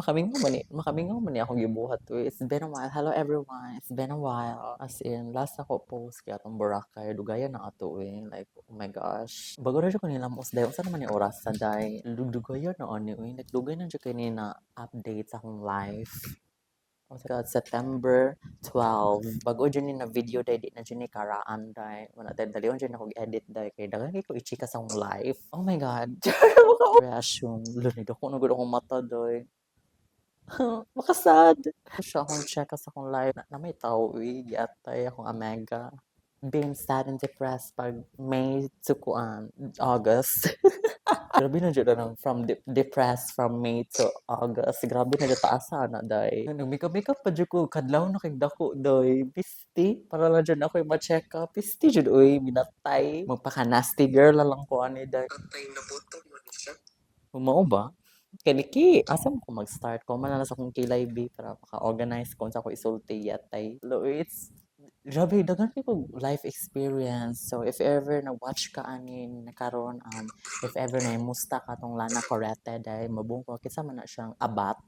Makamingaw man ni akong gibuhat to. It's been a while. Hello, everyone. It's been a while. As in, last ako post kay atong Boracay. Dugayan na ato eh. Like, oh my gosh. Bago ra jud ko nilamos day. Unsa naman ni oras sa day? Dugayan na ani eh. Like, dugay na jud kay ni na update sa akong life. Oh my God, September 12. Bago jud ni na video day, di na jud ni karaan day. Wala day, dalion jud ako edit day. Kay daghan kay ko ichika sa akong life. Oh my God. Reassume. Lunid ako na gud akong mata day. Makasad. Siya akong check sa akong life na may tao eh. Giatay akong amega. Being sad and depressed pag May to kuan, August. Grabe na jud na from depressed from May to August. Grabe na jud taas na day. Nag-makeup makeup pa jud ko kadlaw na kay dako day. Pisti para lang jud ako ma-check up. Pisti jud oy, minatay. Magpaka nasty girl na lang ko ani day. Atay, nabuto man siya. Mao ba? Kaliki, asa mo ko mag-start ko? Man na sa akong kilay B para maka-organize ko sa ako isulti yatay. Lo, it's grabe daghan kay kog life experience. So if ever na watch ka ani nakaron, if ever na musta ka tong Lana Corete day, mabung ko kinsa man na siyang abat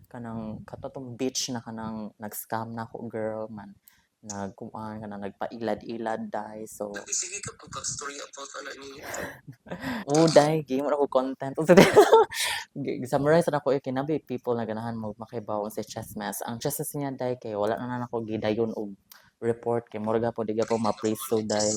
kanang katong bitch na kanang nag-scam na ako, girl, man nagkuan kanang nagpailad-ilad day, so Sige ka po story about ana niya. Oh, day, gihimo na ko content. Summarize na ko eh, kinabi people na ganahan mo makibaw sa chismes. Ang chismes niya day kay wala na na nako gidayon og report kay murag po di po mapriso day.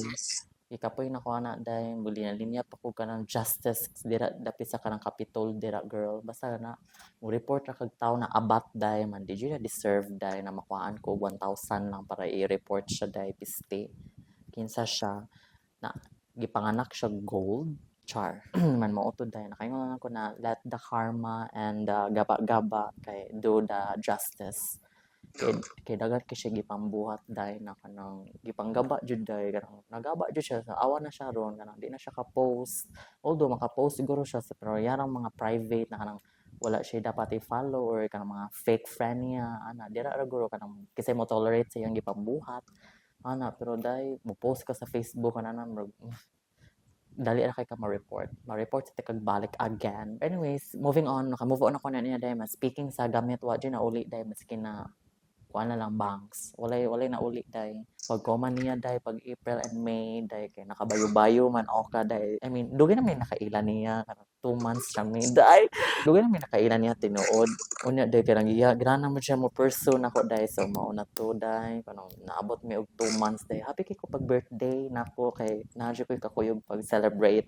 Ikapoy na ko ana day, muli na linya pa ko kanang justice dira dapit sa kanang Capitol dira, girl. Basta na mo report ra kag tawo na abat day man, di jud na deserve day na makuhaan ko 1,000 lang para i-report siya day, piste. Kinsa siya na gipanganak siya gold char man mao to day, nakaingon lang ko na let the karma and the gaba-gaba kay do the justice kay daghan kay siya gipambuhat day na kanang gipanggaba jud day, kanang nagaba jud siya sa awa na siya ron, kanang di na siya ka-post, although maka-post siguro siya sa, pero yarang mga private na kanang wala siya dapat i-follow or kanang mga fake friend niya ana dira ra guro, kanang kisay mo tolerate sa iyang gipambuhat ana. Pero day mo post ka sa Facebook ana na murag dali ra kay ka ma-report sa tikag balik again. Anyways, moving on, naka-move on ako na niya day. Mas speaking sa gamit, wa jud na uli day, maski na kuan na lang banks, walay na uli day. Pag kuman niya day, pag April and May day, kay nakabayo-bayo man oka day. I mean, dugay na may nakaila niya, kanang 2 months na mi day, dugay na may nakaila niya tinuod. Unya day kanang iya grana mo siya mo pursue nako day. So mao na to day, kanang naabot mi og 2 months day. Happy kay ko pag birthday nako kay naa jud ko'y kakuyog pag celebrate.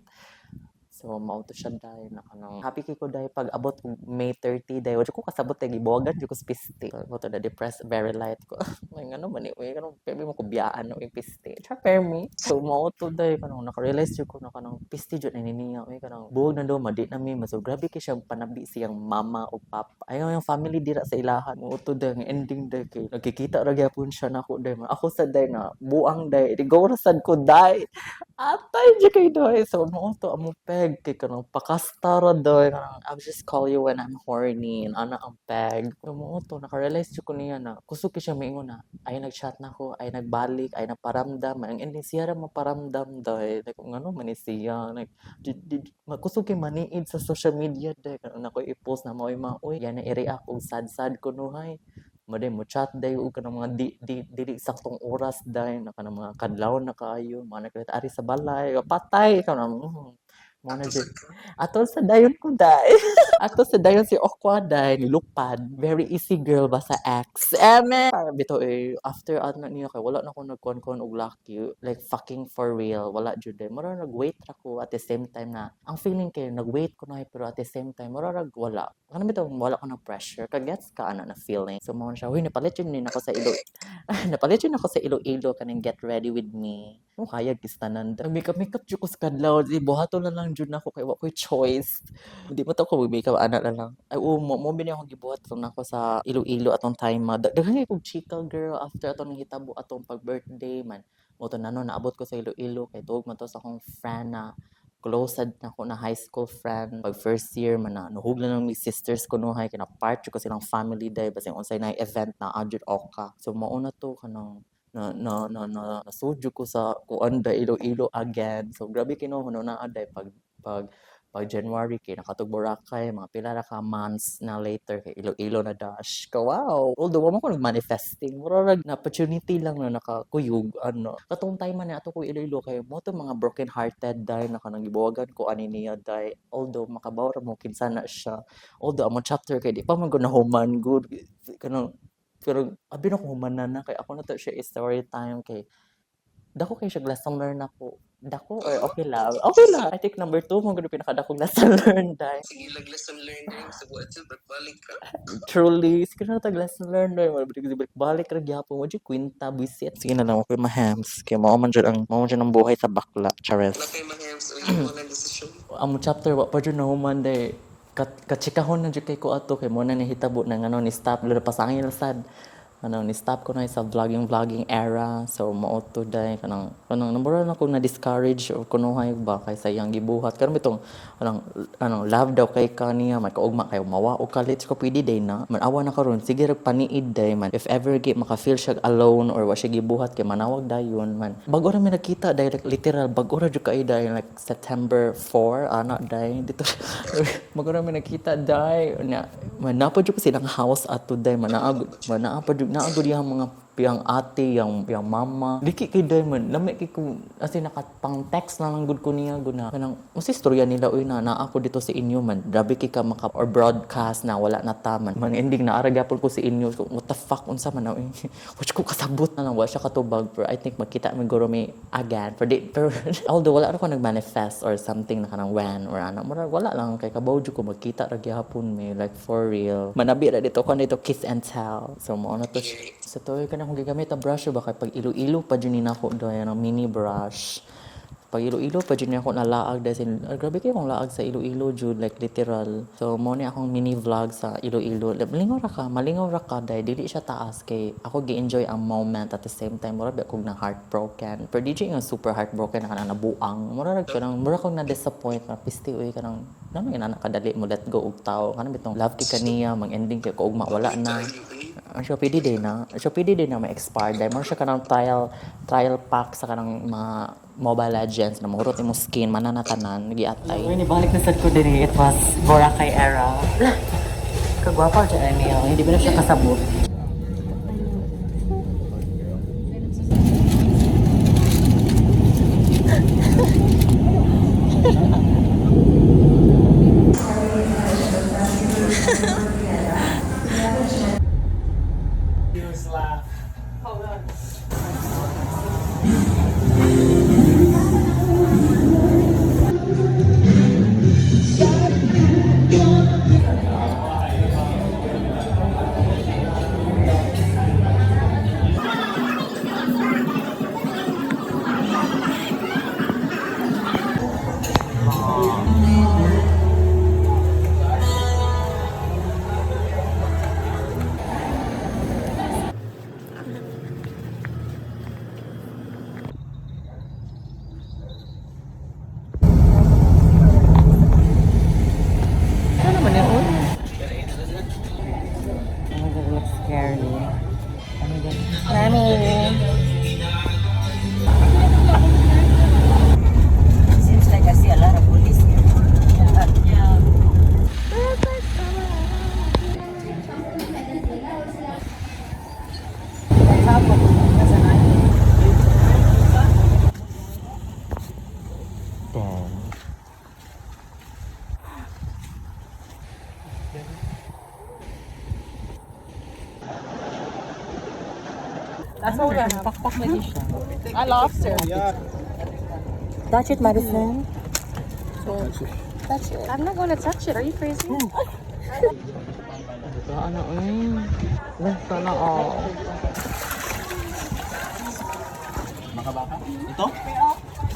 So mao to siya day na kanang happy kay ko day pag abot og May 30 day. Wa jud ko kasabot day, gibuwagan jud ko sa piste. Mo to na depressed very light ko. May ngano man ni uy, kanang permi mo ko biyaan no piste. Char permi. So mao to day, kanang naka-realize jud ko na kanang piste jud ni niya uy, kanang buog na do madi na mi. So grabe kay siya panabi siyang mama o papa. Ayaw yung family dira sa ilahan. Mao to day ang ending day kay nagkikita ra gyapon siya nako day. Ako sa day na buang day. Di go ra sad ko day. Atay jud kay day. So mao to among peg kay kanang pakasta ra day. Kanang "I'll just call you when I'm horny." Ana ang peg. So mao to naka-realize jud ko niya na kusog kay siya miingon na ay nag-chat na ko, ay nagbalik, ay nagparamdam. Ang ending siya ra maparamdam day. Like, ngano man ni siya? Like, di, kusog kay maniid sa social media day. Kanang nako i-post na mao'y maoy. Yan na i-react og sad-sad kunuhay. Mo mo chat day og kanang mga di dili saktong oras day na kanang mga kadlaw na kaayo mga nagkalit ari sa balay patay kanang mo na jud atol sa dayon ko day, ato sa dayon si Okwa day nilupad, very easy girl ba sa ex eme. Bitaw eh, after ano niya kay wala na ko nagkuan-kuan og lucky, like fucking for real, wala jud day. Mura nag-wait ra ko at the same time na ang feeling kay nag-wait ko na pero at the same time mura rag wala kanang bitaw wala ko na pressure ka, gets ka ana na feeling. So mo na siya, huy, napalit yun din ako sa ilo, napalit yun ako sa Iloilo kaning get ready with me mo kaya gistanan. Nag-makeup makeup jud ko sa kadlaw di buhaton na lang jud nako kay wa koy choice. Hindi mo to ko makeup ana na lang. Ay oo, mo bini akong gibuhat tong nako sa Iloilo atong time. Daghan kay kog chika, girl, after atong nahitabo atong pag birthday man. Mo to na no naabot ko sa Iloilo kay tuog man to sa akong friend na close sad na ko na high school friend. Pag first year man na nuhug na lang mi sisters ko nuhay kay na part ko silang family day basin unsay na event na adjud oka. So mao na to, kanang na nasudyo ko sa kuan da Iloilo again. So grabe kinuho no na aday pag pag Pag January kay nakatug Boracay, mga pila ra ka months na later kay Iloilo na dash. Ka wow. Although wa man ko nag-manifesting, mura rag na opportunity lang na nakakuyog ano. Katong time man ato ko Iloilo kay mo to mga broken hearted dai na kanang gibuwagan ko ani niya dai. Although makabaw ra mo kinsa na siya. Although among chapter kay di pa man ko nahuman good kanang, pero abi na ko human na na kay ako na to siya story time kay dako kay siya lesson learn ako. Dako or okay lang. Okay lang. I think number 2 mo gud pinakadakong lesson learned dai. Sige, lag lesson learned din sa buhat sa balik ka. Truly, sige na tag lesson learned dai. Balik balik ra gyapon mo jud kwinta buisit. Sige na lang ako mahams kay mao man jud ang buhay sa bakla. Chares. Wala kay mahams o yung mga desisyon. Ang chapter wa pa jud nahuman dai. Katsikahon na jud kay ko ato kay mo na nihitabo na ngano ni stop lalo pasangil sad ano ni stop ko na sa vlogging vlogging era. So mao to dai, kanang kanang namura na ko na discourage or kunuhay ba kay sa iyang gibuhat karon bitong anang anong love daw kay kaniya man kaugma kay mawa o kalit ko pwede day na man awa na karon, sige ra paniid day man if ever gi maka feel siya alone or wa siya gibuhat kay manawag dayon man. Bag-o ra mi nagkita day, like, literal bag-o ra jud kay day, like September 4 ana day dito bag-o ra mi nagkita day na man napa jud ko silang house ato day man naa man naa pa jud naa gud iyang mga yang ate, yang mama. Liki kay day man, lami kay ko, as in, nakapang text na lang gud ko niya, gud na. Kanang, usi istorya nila, uy na, naa ko dito sa inyo man. Grabe kay ka maka, or broadcast na, wala na ta man. Man, ending na, ara gyapon ko sa inyo. So, what the fuck, unsa man na, uy. Watch ko kasabot na lang, wala siya katubag. Pero I think magkita mi guro mi again. Pero, di, pero although wala ra ko nag-manifest or something na kanang when or ano, murag wala lang, kay kabaw jud ko magkita ra gyapon mi, like for real. Manabi ra dito, ko dito kiss and tell. So, mao na to siya. Sa tuloy ka na akong gigamit ang brush ba kay pag ilo-ilo pa jud ni nako doy ang mini brush. Pag Iloilo pa jud ni ako nalaag dahil grabe kayo akong laag sa Iloilo jud, like literal. So mo ni akong mini vlog sa Iloilo. Malingaw ra ka, malingaw ra ka dahil dili siya taas kay ako gi-enjoy ang moment at the same time mura ba akong na heartbroken. Pero di jud nga super heartbroken na kanang nabuang. Mura ra kanang mura akong na disappoint na pisti uy kanang namo nga kadali mo let go og tao kanang bitong love kay kaniya mang ending kay ko ugma wala na. Ang siya pwede din na. Siya pwede din na ma-expire. Dahil mo siya kanang trial trial pack sa kanang mga Mobile Legends na mahurot imong skin, mananatanan, giatay. Uy, nibalik na sad ko din. It was Boracay era. Kagwapa dyan niya. Hindi ba na siya kasabot? Ano naman yun? Oh my God, it looks scary. Oh my God. Mami! Seems like I see a lot of police here. Yeah. Damn. I lost her. Touch it, Madison. Touch it. I'm not going to touch it. Are you crazy? Ano, eh. Sana all. Baka baka? Ito?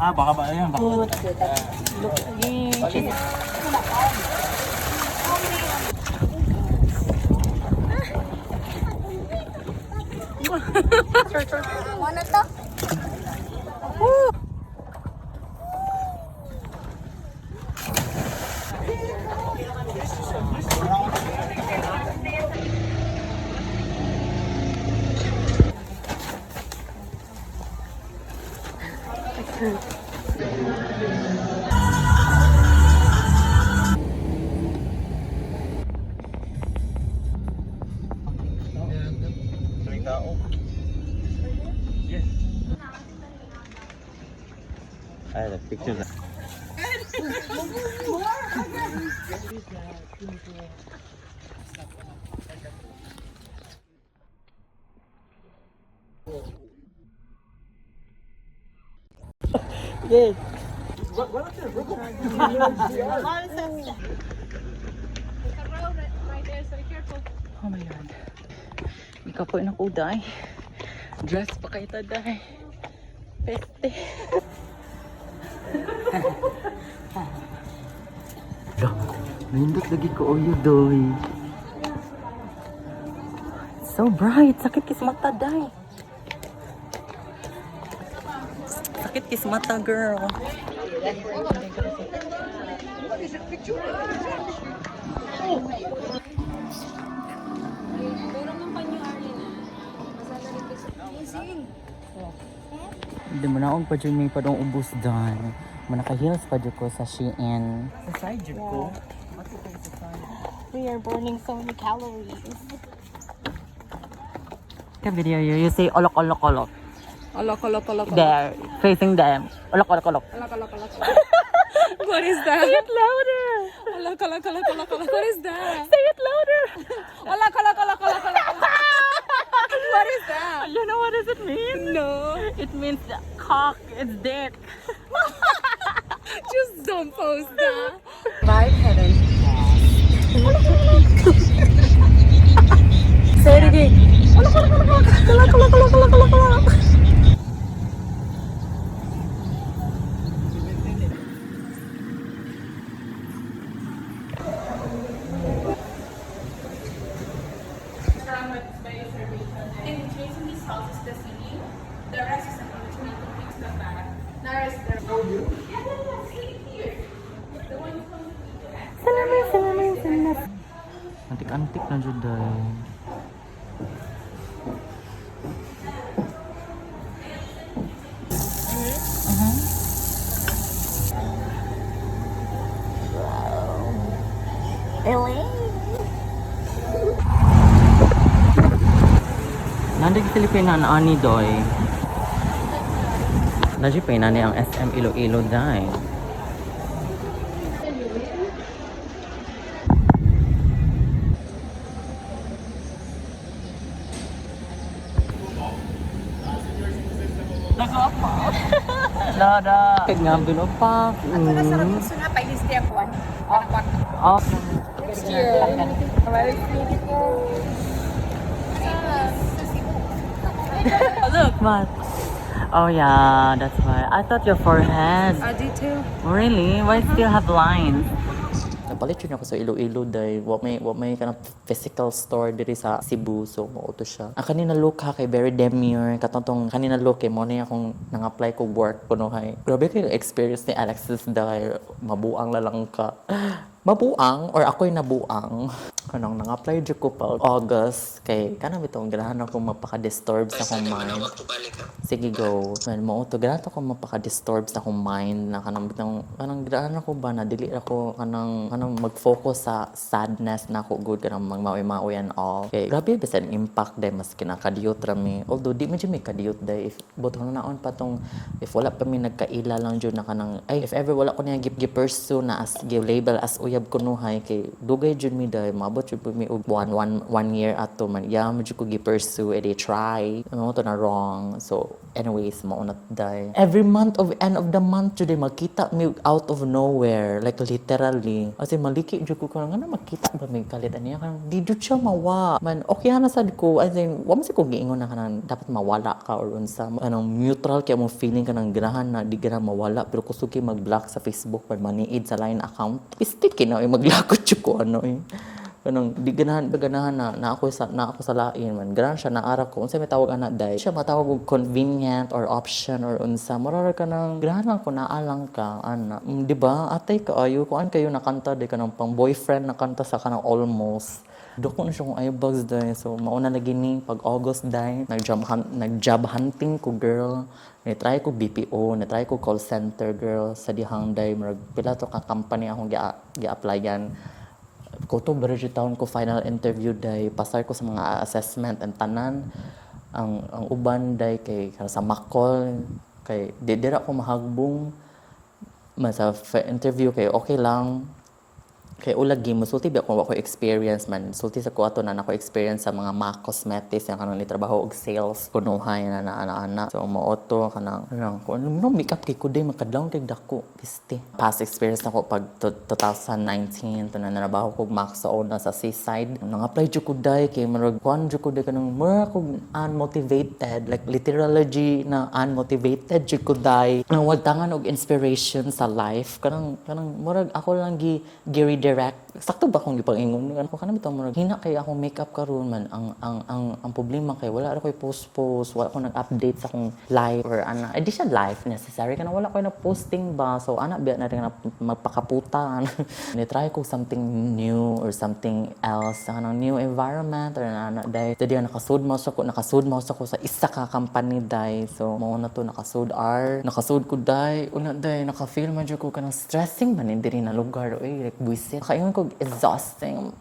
Ah, baka ba? Ayan, baka. Tao. Yes. Ay, the picture na. Oh my God. Ikaw po na ko, day. Dress pa kayo ta, day. Peste. Nindot lagi ko oyo, doy. So bright. Sakit kis mata, day. Sakit kis mata, girl. Hindi mo na pa dyan may padong ubos dan. Manaka-heels pa dyan ko sa Shein. Sa side dyan ko? We are burning so many calories. Ka video you say olok olok olok. Olok, olok, olok, olok. There, facing them. Olok olok olok. Olok, olok, olok. What is that? Say it louder. Olok, olok, olok, olok, olok. What is that? Say it louder. Olok, olok, olok, olok, olok. What is that? You know what does it mean? No. It means cock. It's dick. Just don't post that. Say it again. Olok olok olok olok. Olok olok olok olok olok olok. And tracing these houses the city, the rest is an original complete the back. The rest the Oh you? Yeah, sleep here. The one you come Salamin, salamin, salamin. Antik-antik na jud day. Nandig Pilipinan ani doy. Najip pa ni ang SM Iloilo day. Lada. Kag nga pa. Ato na sa Robinson na pailis di ako. Oh. Next year. Very beautiful. Look, what? Oh yeah, that's why. I thought your forehead. I do too. Really? Why still have lines? Napalit yun ako sa Iloilo dahil wa may kanang physical store diri sa Cebu, so mao to siya. Ang kanina look ha kay very demure katong tong kanina look kay mo na akong nang-apply ko work kuno hay. Grabe kay experience ni Alexis dahil mabuang lalang ka. Mabuang or ako'y nabuang. Kanang nang-apply jud ko pa August kay kanang bitong ganahan ako mapaka-disturb sa Basta akong di mind. manawag ko balik ha. Sige, go. Well, mao to ganahan ako mapaka-disturb sa akong mind na kanang bitong kanang ganahan ako ba na dili ako kanang kanang mag-focus sa sadness na ako good kanang magmaoy-maoy and all. Okay, grabe bisan impact dai mas kinakadiyot ra mi. Although di man jud mi kadiyot dai if but naon pa tong if wala pa mi nagkaila lang jud na kanang ay if ever wala ko niya gi pursue na as gi label as uyab kunuhay kay dugay jud mi dai maabot jud pud mi og one year ato man yeah mo jud ko gi pursue e try mao to na wrong. So anyways, mao na day every month of end of the month jud ay magkita mi out of nowhere, like literally, as in maliki jud ko kanang ngano magkita ba mi kalit aniya kanang di jud siya mawa man. Okay na sad ko, as in wa man sad ko giingon na kanang dapat mawala ka or unsa, anong neutral kay mong feeling kanang ganahan na di ganahan mawala, pero kusog kay mag-block sa Facebook man maniid sa line account pistik kina ay maglakot jud ko ano eh kanang di ganahan ba ganahan na na ako sa lain man ganahan siya naara ko unsa may tawag ana day siya matawag og convenient or option or unsa mura ra kanang ganahan lang ko naa lang ka ana. Di ba atay kaayo kuan kayo nakanta di kanang pang boyfriend nakanta sa kanang almost. Dako na siya kung eyebags day. So, mauna lagi ni pag August day, nag-job hunting ko, girl. Na-try ko BPO, na-try ko call center, girl. Sa dihang day, murag pila to ka company akong gi-applyan ko to Bridget Town ko final interview day, pasar ko sa mga assessment and tanan. Ang uban day kay kana sa makol kay di dira ko mahagbong man sa interview kay okay lang kay ulagi musulti ba kung wa ko experience man. Sulti sa ko ato na nako experience sa mga MAC Cosmetics yang kanang ni trabaho og sales kunuhay na na ana ana. So mao to kanang kung ano no makeup kay kuday makadlawon kay dako piste. Past experience nako pag 2019 to na narabaho ko MAC sa una sa Seaside, nang apply jud ko day kay murag kuan jud ko day, kanang mura ko unmotivated, like literally na unmotivated jud ko day, nang wagtangan og inspiration sa life, kanang murag ako lang gi redirect. Sakto ba akong gipang-ingon ko kanang bitaw murag hina kay akong makeup karon man. Ang problema kay wala ra koy post post, wala ko nag-update sa akong life or ana, eh, di siya life necessary, kanang wala koy na posting ba. So ana biya na rin na magpakaputan, ni try ko something new or something else, kanang new environment or ana day. Dili nakasud mo sa ko sa isa ka company day. So mao na to, nakasud r nakasud ko day. Una day naka-feel man jud ko kanang stressing man diri na lugar oy, like buisit kaingon ko, exhausting,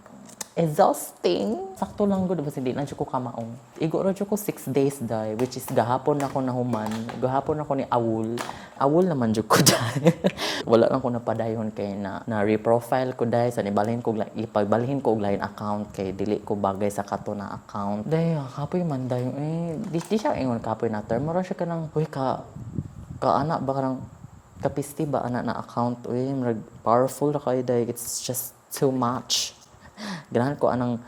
exhausting. Sakto lang gud basta di lang jud ko kamaong. Igo ra jud ko 6 days day, which is gahapon ako nahuman. Gahapon ako ni awol. Awol naman jud ko day. Wala lang ko napadayon kay na reprofile ko day sa nibalhin ko ipagbalhin ko og lain account kay dili ko bagay sa kato na account. Day kapoy man day eh di siya ingon kapoy na term. Mura siya kanang uy ka ana ba, kanang kapisti ba ana na account uy, murag powerful ra kayo day. It's just too much. Ganahan ko anang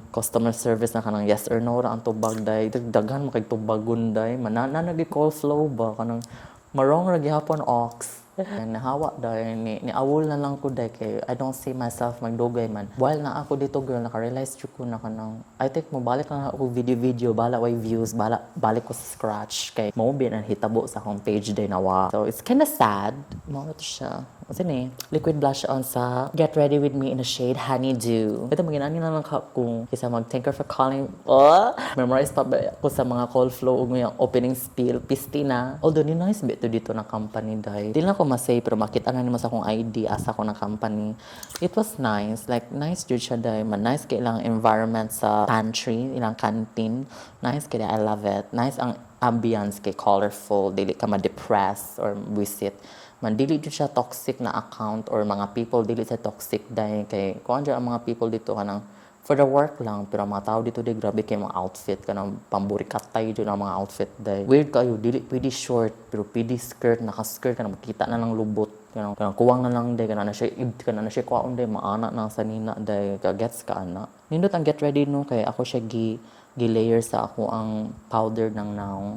customer service na kanang yes or no ra ang tubag day. Daghan mo kay tubagon day, manana nagi call flow ba, kanang marong ra gihapon ox. Nahawa day ni awol na lang ko day kay I don't see myself magdugay man. While na ako dito, girl, naka-realize jud ko na kanang I think mo balik lang ako video video, bala way views, bala balik ko sa scratch kay mao bi ang hitabo sa akong page day nawa. So it's kinda sad. Mao na to siya. Unsa ni? Liquid blush on sa Get Ready With Me in the shade Honeydew. Ito maginani na lang ka kung kisa mag thank her for calling. Oh, memorize pa ba ako sa mga call flow ug mga opening spiel. Pisti na. Although ni nice bit to dito na company day. Di lang ko masay pero makita na nimo sa akong ID asa ko na company. It was nice. Like nice jud siya day. Man nice kay ilang environment sa pantry, ilang canteen. Nice kay, I love it. Nice ang ambience kay colorful, dili ka ma-depress or visit man. Dili jud siya toxic na account or mga people dili sa toxic dahil kay kuan ang mga people dito kanang for the work lang. Pero ang mga tao dito di grabe kay mga outfit, kanang pamburikatay jud ang mga outfit day. Weird kayo, dili pwede short pero pwede skirt, naka skirt kanang makita na lang lubot, kanang kuwang na lang day, kanang na siya kuwaon day, maana na sa nina day ka gets ka ana. Nindot ang get ready no kay ako siya gi layer sa ako ang powder ng now.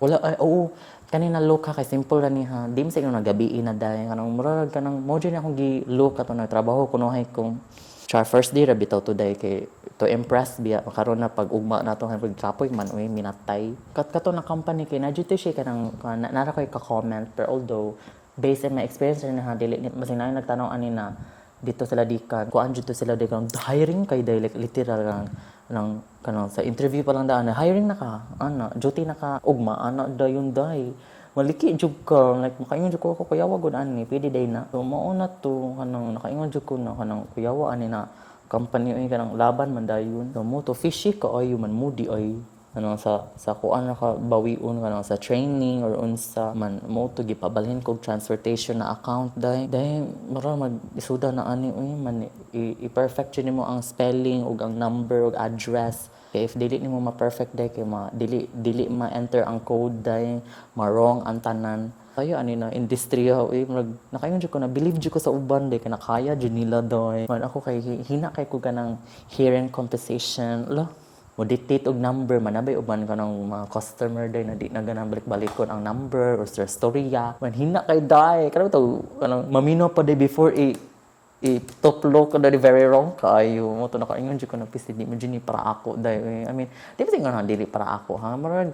Wala ay oo kanina look ha kay simple ra ni ha. Di mo sa ingon nagabi na dai, kanang murag kanang mo jud akong gi look ato nagtrabaho kunuhay kong char first day ra bitaw today kay to impress biya makaron na pag ugma na to pag kapoy man uy minatay kat kato na company kay na jud to siya kanang nara koy ka-comment. Pero although based on my experience na ha, dili ni masing na nagtanong ani na dito sila dikan kuan jud to sila di kanang hiring kay day, like literal kanang kanang sa interview pa lang daan na hiring na ka ana, duty na ka ugma ana dayon day. Maliki jud ka, like makaingon jud ko ako kuyawa gud ani pwede day na. So mao na to, kanang nakaingon jud ko na kanang kuyawa ani na company oy, kanang laban man dayon. So mo to fishy kaayo man mo di ay ano sa kuan na ka bawion kanang sa training or unsa man. Mo to gipabalhin kog transportation na account day day. Mura mag isuda na ani uy man i-perfect jud nimo ang spelling ug ang number ug address kay if dili nimo ma-perfect day kay ma dili dili ma-enter ang code day, ma-wrong ang tanan kayo ani na industriya uy. Murag nakaingon jud ko na believe jud ko sa uban day kay nakaya jud nila doy man. Ako kay hina kay ko kanang hearing compensation lo mo dictate og number man nabay uban kanang mga customer day na di na ganang balik-balikon ang number or sa storya man. Hina kay day kanang to kanang mamino pa day before i tuplo ko dali, very wrong kaayo mo to. Nakaingon jud ko na pisi di mo jud ni para ako day. I mean, di ba nga dili para ako ha, murag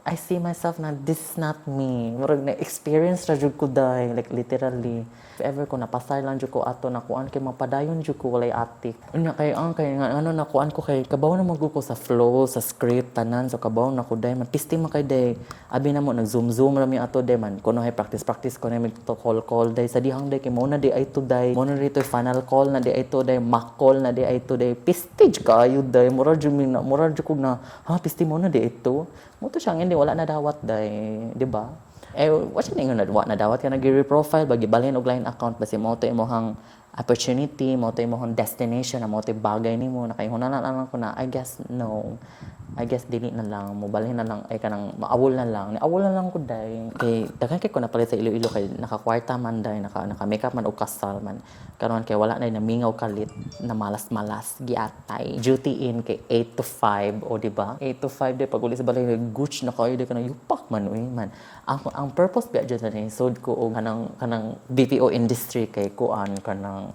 I see myself na this is not me. Murag na experience ra jud ko day, like literally. If ever ko napasar lang jud ko ato na kuan kay mapadayon jud ko, walay atik. Unya kay ang kay nga ano na kuan ko kay kabaw na man ko sa flow, sa script tanan, so kabaw na ko day man, pisti man kay day. Abi na mo nag zoom zoom ra mi ato day man. Kuno hay practice practice ko na mig to call call day sa dihang day kay mo na di ay to day. Mo na dito final call na di ay to day, mock call na di ay to day. Pisti jud kaayo day. Mura jud mi na mura jud ko na ha pisti mo na di ito. Mo to siyang hindi wala na dawat day, di ba? Eh, wa siya ningon na wa na dawat ka nag-reprofile ba gibalhin og line account, basi mo to imong opportunity, mo to imong destination, na mo to bagay nimo. Nakaingon na lang ko na I guess no. I guess dili na lang mo balhin na lang ay kanang maawol na lang. Niawol na lang ko day. Kay daghan kay ko napalit sa Iloilo kay nakakwarta man day, naka makeup man og kasal man. Karon kay wala na namingaw kalit na malas-malas giatay. Duty in kay 8 to 5 o di ba? 8 to 5 day pag uli sa balay guch na kayo day kanang yupak man uy man. Ang purpose biya jud sa sod ko og kanang BPO industry kay kuan kanang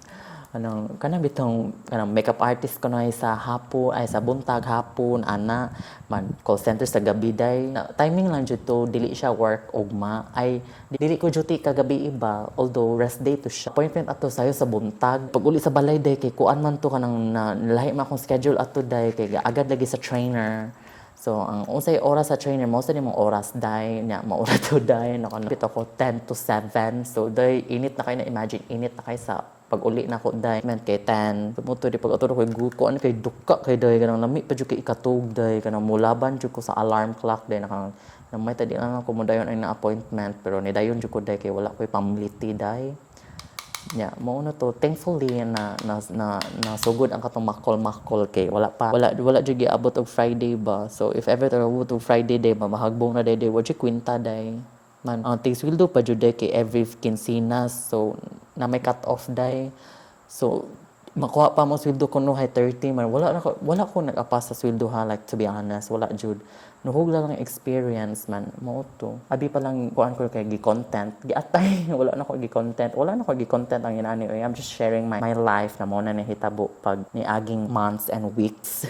bitong kanang makeup artist ko na sa hapon ay sa buntag, hapon ana man, call center sa gabi day. Timing lang jud to, dili siya work ugma ay dili ko duty kagabi iba, although rest day to siya. Appointment ato sayo sa buntag, pag uli sa balay day kay kuan man to kanang na, lahi man akong schedule ato day kay agad lagi sa trainer. So, ang unsay oras sa trainer, mo sa nimong oras day, nya maura to day, nakanapit ako 10 to 7. So, day, init na kayo na imagine, init na kayo sa pag uli na ko day. Men kay 10. Mo to di pag ato ko guko ano kay duka kay day kanang lami pa jud kay ikatug day kanang mulaban jud ko sa alarm clock day na kanang namay ta di lang ako mo dayon ay na appointment, pero ni dayon jud ko day kay wala koy pamliti day. Yeah, mao na to. Thankfully na nasugod ang katong makol-makol kay wala pa wala jud giabot og Friday ba. So if ever there abot og Friday day ba, mahagbong na day day, wa jud kwenta day. Man, ang tig sweldo pa jud day kay every kinsinas. So na may cut off day. So makuha pa mo sweldo kuno hay 30 man, wala ko nag-apas sa sweldo ha, like to be honest, wala jud. Nuhug lang ang experience man, mao to. Abi pa lang kuan ko kay gi-content giatay, wala na ko gi-content ang inani oy. I'm just sharing my life na mo na nahitabo pag niaging months and weeks.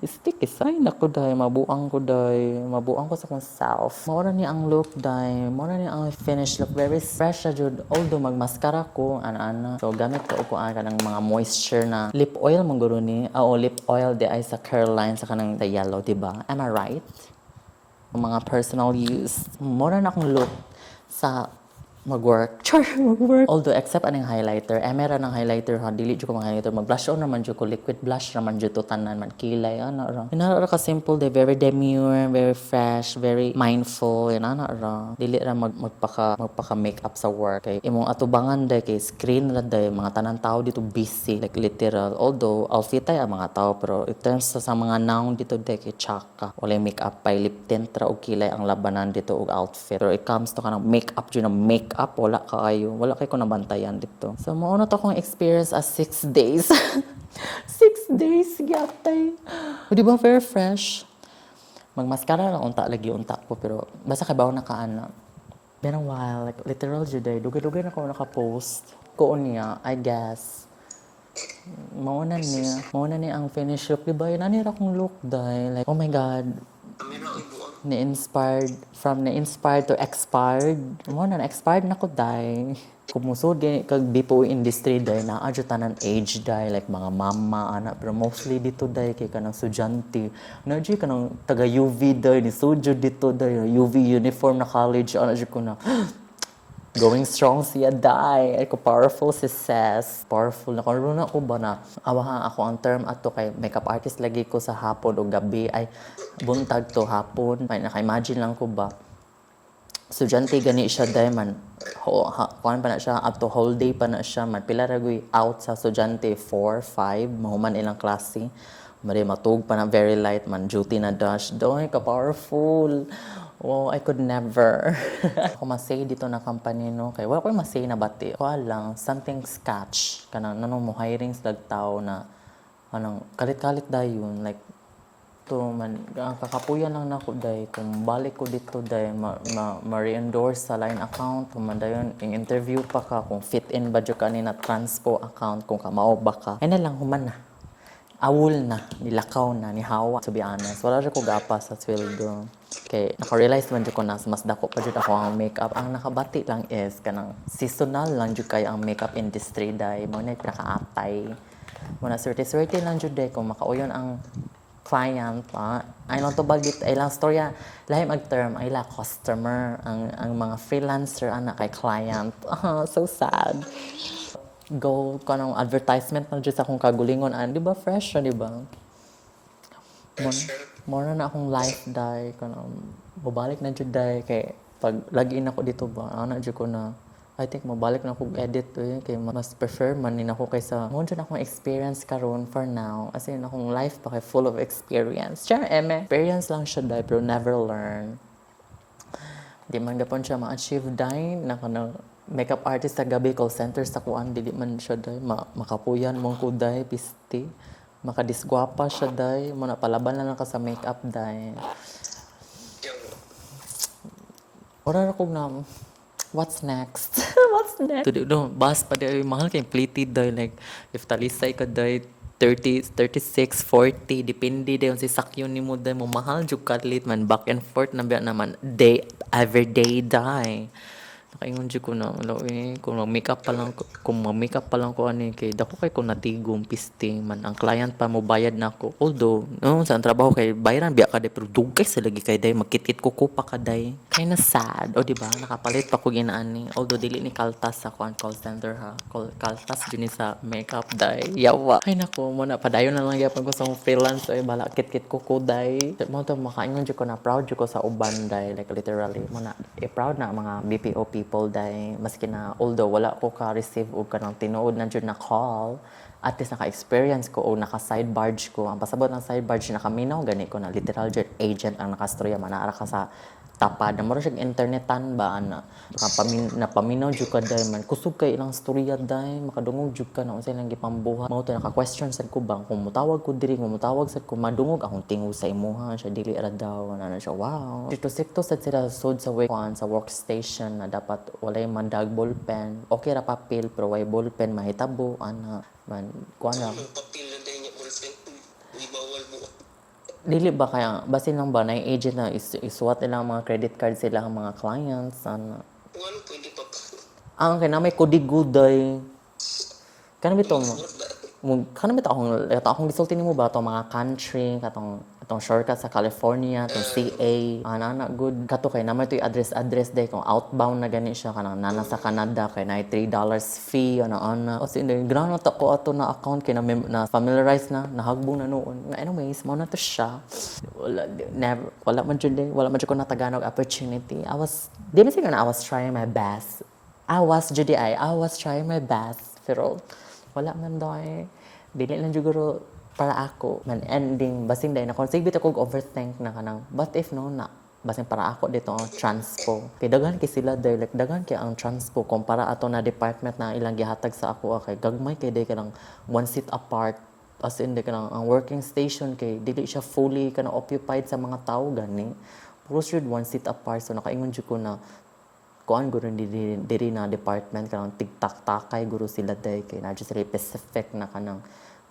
Stick is ay nako day, mabuang ko day, mabuang ko sa akong self. Mao ra ni ang look day, mao ra ni ang finished look, very fresh na jud, although magmascara ko ana-ana. So gamit ko og kuan kanang mga moisture na lip oil man guro ni. Oo, lip oil di ay sa Careline sa kanang the yellow, di ba? Am I right? Mga personal use. Mura na akong look sa mag-work. Char, mag-work. Although, except aning highlighter. Eh, meron ng highlighter ha. Dili jud ko mga highlighter. Mag-blush on naman jud ko. Liquid blush naman jud to tanan man. Kilay, ano ra. Inara ra ka simple, de. Very demure, very fresh, very mindful. Yan, ana ra. Dili ra magpaka makeup sa work. Kay imong atubangan day, kay screen ra day. Mga tanan tao dito busy. Like literal. Although, alfitay ang mga tao. Pero in terms sa mga noun dito day, kay tsaka. Walay makeup pa. Lip tint ra og kilay ang labanan dito og outfit. Pero it comes to kanang makeup jud na makeup, wala kaayo. Wala kay ko nabantayan dito. So, mao na to akong experience as 6 days. 6 days, gyatay. O, di ba, very fresh? Magmaskara lang unta lagi unta ko, pero basta kay na ka ana. Been a while, like literal jud ay dugay-dugay na ko naka-post. Ko niya, I guess. Mao na niya ang finished look, di ba? Yun ani ra akong look dahil like, oh my God, Amira oy buang. Ni-inspired, from na-inspired to expired. Mo na, na-expired na ko day. Kumusod gani kag BPO industry day, naa jud tanan age day, like mga mama ana, pero mostly dito day kay kanang estudyante. Na jud kanang taga UV day ni sudyo dito day, UV uniform na college ana jud ko na. Going strong siya, die. Ay ko powerful si Ses. Powerful na. Karon na ko ba na awahan ako ang term ato kay makeup artist lagi ko sa hapon o gabi ay buntag to hapon. May naka-imagine lang ko ba. Estudyante gani siya day man. Ho, ha, kuan pa na siya up to whole day pa na siya man. Pila ra guy out sa estudyante? 4, 5 mahuman ilang klase. Mari matug pa na very light man, duty na dash. Doy ka powerful. Wow, I could never. Ako masay dito na company no kay wala ko masay na bati. Ko lang something sketch kanang nanong mo hiring sa tao na anong kalit-kalit dayon, like to man ang kakapuyan lang nako day kung balik ko dito day ma, ma-re-endorse sa line account kung man dayon in interview pa ka kung fit in ba jud ka ani na transpo account kung kamao ba ka ay na lang human na. Awol na, nilakaw na, nihawa. To be honest, wala jud ko gapas sa sweldo. Kay naka-realize man jud ko na mas dako pa jud ako ang makeup. Ang nakabati lang is kanang seasonal lang jud kay ang makeup industry dai. Mao na pinakaatay. Mao na swerte-swerte lang jud day kung makauyon ang client ah. Ay lang to bagit ay lang storya lahi mag term ay la customer ang mga freelancer ana kay client. Ah, so sad. Go kanang advertisement na jud sa akong kagulingon an, di ba fresh na, di ba? Mo na akong life dai kanang mobalik na jud dai kay pag lagi na ko dito ba ana jud ko na I think mobalik na ko edit eh, kay mas prefer man ni nako kaysa mo jud akong experience karon for now, as in akong life pa kay full of experience. Char eme experience lang siya dai, pero never learn. Di man gapon siya ma-achieve dai na kanang makeup artist sa gabi, call center sa kuan, dili man siya dai makapuyan mong ko dai pisti makadisgwapa siya dai mo na palaban na lang ka sa makeup dai. Ora ra kog na what's next? What's next? To no, bus pa di mahal kay plated dai, like if talisay ka dai 30, 36, 40, depende dayon si sakyon nimo dai mo mahal jud kalit man back and forth na biya naman day every day dai. Nakaingon jud ko na wala eh kung mag-makeup pa lang ko, kung mag-makeup pa lang ko ani kay dako kay ko natigom piste man ang client pa mo bayad na ako. Although no sa ang trabaho kay bayaran biya ka day, pero dugay sa lagi kay day magkitkit ko ko pa ka day kay na sad o di ba nakapalit pa ko ginaani, although dili ni kaltas sa kuan call center ha, call, kaltas jud ni sa makeup day yawa. Ay nako, mo na padayon na lang gyapon ko sa akong freelance ay bala kitkit ko ko day mo to makaingon jud ko na proud jud ko sa uban day, like literally mo na eh, proud na ang mga BPO people day maski na although wala ko ka receive og kanang tinuod na jud na call, at least naka-experience ko o naka-side barge ko. Ang pasabot ng side barge, nakaminaw gani ko na literal jud agent ang nakastorya man naara ka sa tapad na mura siyang internetan ba ana nakapamin napaminaw jud ka day man kusog kay ilang storya day makadungog jud ka na unsa ilang gipambuhat. Mao to naka-question sad ko ba kung mutawag ko diri, kung mutawag sad ko madungog akong tingog sa imuha siya dili ra daw ana na siya. Wow, dito sikto sad sila sud sa way kuan sa workstation na dapat walay mandag ballpen, okay ra papel pero way ballpen mahitabo ana man kuan ra. Ang papel na dahil niya ballpen. Di bawal mo. Dili ba kaya basin lang ba na yung agent na isuwat nila ang mga credit card sila ang mga clients ana? Kung ano pwede pa pa. Ang kay na may kodigo day kanang bitaw mo mo kanang bitaw akong gisulti nimo ba atong mga country katong atong shortcut sa California atong CA ana ana good kato kay naman to'y address address day kung outbound na gani siya kanang nana sa Canada kay na $3 fee ana ana o sige grano ta ko ato na account kay na, na familiarize na nahagbong na noon. Anyways, mao na to siya. Wala never, wala man jud eh, wala man jud ko natagan og opportunity. I was di man siguro na I was trying my best. I was Judy I was trying my best pero wala man doy, dili lang siguro para ako man ending basin dai na kung sige bitaw kog overthink na kanang but if no na basin para ako dito ang transpo kay daghan kay sila day, like daghan kay ang transpo kumpara ato na department na ilang gihatag sa ako ah, kay gagmay kay day kanang one seat apart, as in di kanang ang working station kay dili siya fully kanang occupied sa mga tao gani, puro jud one seat apart. So nakaingon jud ko na kuan guro diri, diri na department kanang tigtak-takay guro sila day kay na sila specific na kanang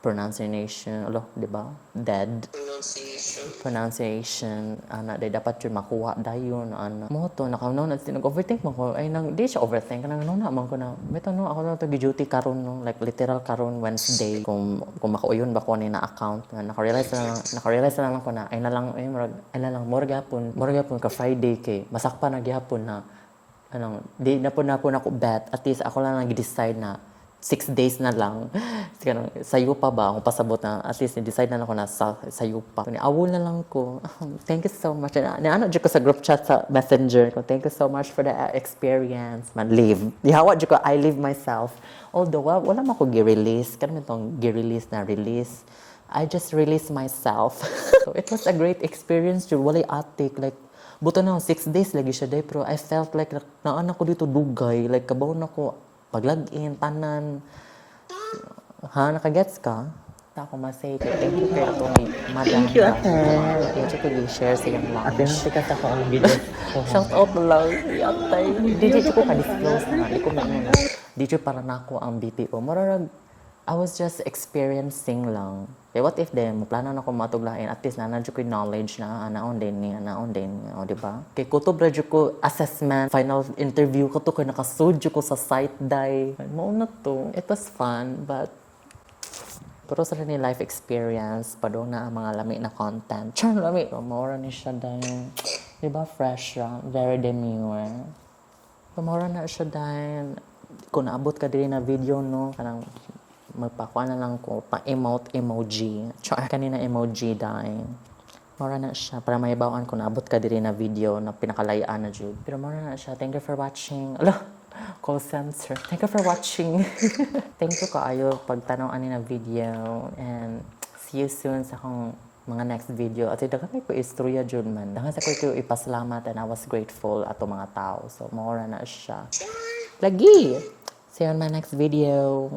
pronunciation alo di ba dead. Pronunciation. Pronunciation ana day dapat jud makuha dayon ana mo to naka no na nag-overthink man ko ay nang di siya overthink kanang no na man ko na bitaw no ako na to gi-duty karon no, like literal karon Wednesday kung makauyon ba ko ni na account na naka-realize na lang ko na ay na lang ay murag ay na lang murag gyapon ka Friday kay masakpa na gyapon na anong di na po na ako bet, at least ako lang nag-decide na 6 days na lang. Kanang, sayo pa ba? Akong pasabot na, at least decide na lang ako na sa, sayo pa. Ni awol na lang ko. Thank you so much. Na, ano, ko sa group chat sa Messenger ko. Thank you so much for the experience. Man, leave. Dihawa jud ko, I leave myself. Although, wala man ko gi-release. Kanang itong gi-release na release. I just release myself. So it was a great experience. Jud. Walay atik. Like, buto na 6 days lagi siya day, pero I felt like naan ako dito dugay. Like, kabaw na ko pag-login, tanan. Ha, nakagets ka? Ako masay kay thank you kay atong madam. Thank you, ate. Thank you kay share sa iyong lunch. Ate, nanti ka sa ko ang video. Shout out lang. Yatay. Di di ko ka-disclose na. Di ko maano. Di jud para nako ang BPO. Murag I was just experiencing lang. Kaya what if then, plano na ko moadtog lain, at least naa na jud ko knowledge na anaon din ni, anaon din ni, o, di ba? Kay kutob ra jud ko assessment, final interview ko to, kay nakasud jud ko sa site day. Mao na to. It was fun, but pero sa ni life experience, padung na ang mga lami na content. Char, lami. Mao ra ni siya dahil, di ba, fresh ra, very demure. Mao ra na siya dahil, kung naabot ka diri na video, no, kanang magpakuha na lang ko, pa-emote emoji. Char, kanina emoji dahil. Mao ra na siya, para mahibawan kung naabot ka diri na video na pinakalayaan na jud. Pero mao ra na siya. Thank you for watching. Ala, call center. Thank you for watching. Thank you kaayo pagtanaw ani na video and see you soon sa akong mga next video. At daghan ko istorya jud man. Daghan sa ko ipasalamat and I was grateful ato mga tao. So mao ra na siya. Lagi. See you on my next video.